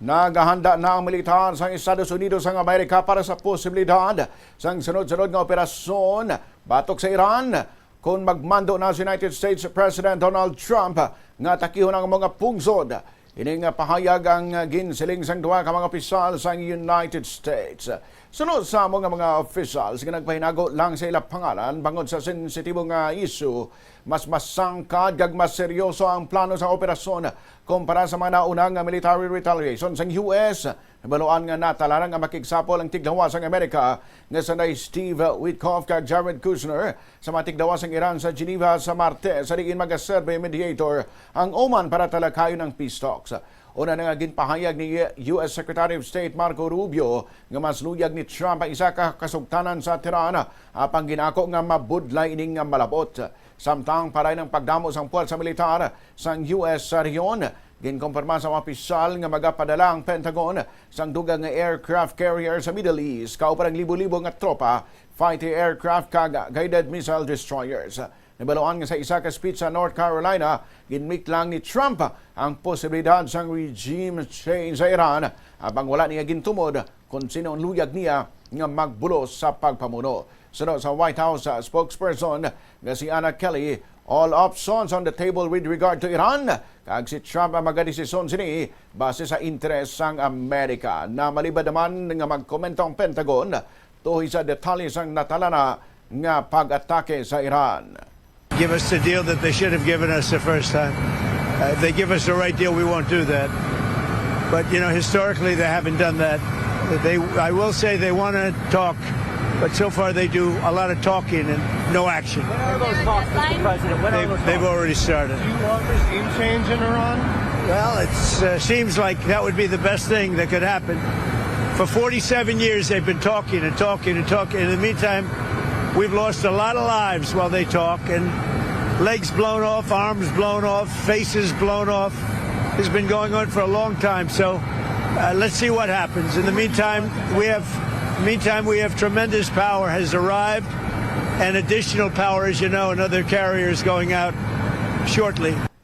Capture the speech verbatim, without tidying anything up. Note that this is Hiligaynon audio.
Nagahanda na ang militar sang Estados Unidos sang Amerika para sa posibilidad sang sunod-sunod nga operasyon batok sa Iran, kon magmando na si United States President Donald Trump nga atakihon ang mga pungsod. Ini nga pahayag ang ginsiling sang duha ka mga opisyal sang United States. Suno sa amo nga mga opisyal nga nagpahinago lang sa ila pangalan bangod sa sensitibo nga isyu, mas masangkad kag mas seryoso ang plano sa operasyon kumpara sa mga nauna nga military retaliation sang U S. Nabaluan nga natalana nga makigsapol ang tiglawas sang Amerika nga sanday Steve Witkoff kag Jared Kushner sa mga tiglawas sang Iran sa Geneva sa Martes, sa diin magaserbi mediator ang Oman para talakayon ang peace talks. Una na nga ginpahayag ni U S Secretary of State Marco Rubio nga mas luyag ni Trump ang isa ka kasugtanan sa Tehran, apang ginako nga mabudlay ini nga malabot. Samtang paray ang pagdamo sang puwersa militar sang U S sa rehiyon, ginkumpirma sa mga opisyal nga magapadala ang Pentagon sang dugang nga aircraft carrier sa Middle East, kauban ang libo-libo nga tropa, fighter aircraft, kag guided missile destroyers. Nabaluan nga sa isa ka speech sa North Carolina, ginmit lang ni Trump ang posibilidad sang regime change sa Iran, apang wala niya gintumod kon sino ang luyag niya nga magbulos sa pagpamuno. Suno sa White House, uh, spokesperson nga si Anna Kelly, all options on the table with regard to Iran, kag si Trump ang magadesisyon sini base sa interes sang Amerika. Namalibad naman nga magkomento ang Pentagon tuhoy sa detalye sang natalana nga pag-atake sa Iran. Give us the deal that they should have given us the first time. Uh, if they give us the right deal, we won't do that. But, you know, historically, they haven't done that. They, I will say they want to talk, but so far they do a lot of talking and no action. When are those talks, Mister President? When are They've, those they've talks? Already started. Do you want regime change in Iran? Well, it uh, seems like that would be the best thing that could happen. For forty-seven years, they've been talking and talking and talking. In the meantime, we've lost a lot of lives while they talk, and legs blown off, arms blown off, faces blown off. It's been going on for a long time, so uh, let's see what happens. In the meantime, we have, meantime, we have tremendous power has arrived, and additional power, as you know, another carrier is going out shortly.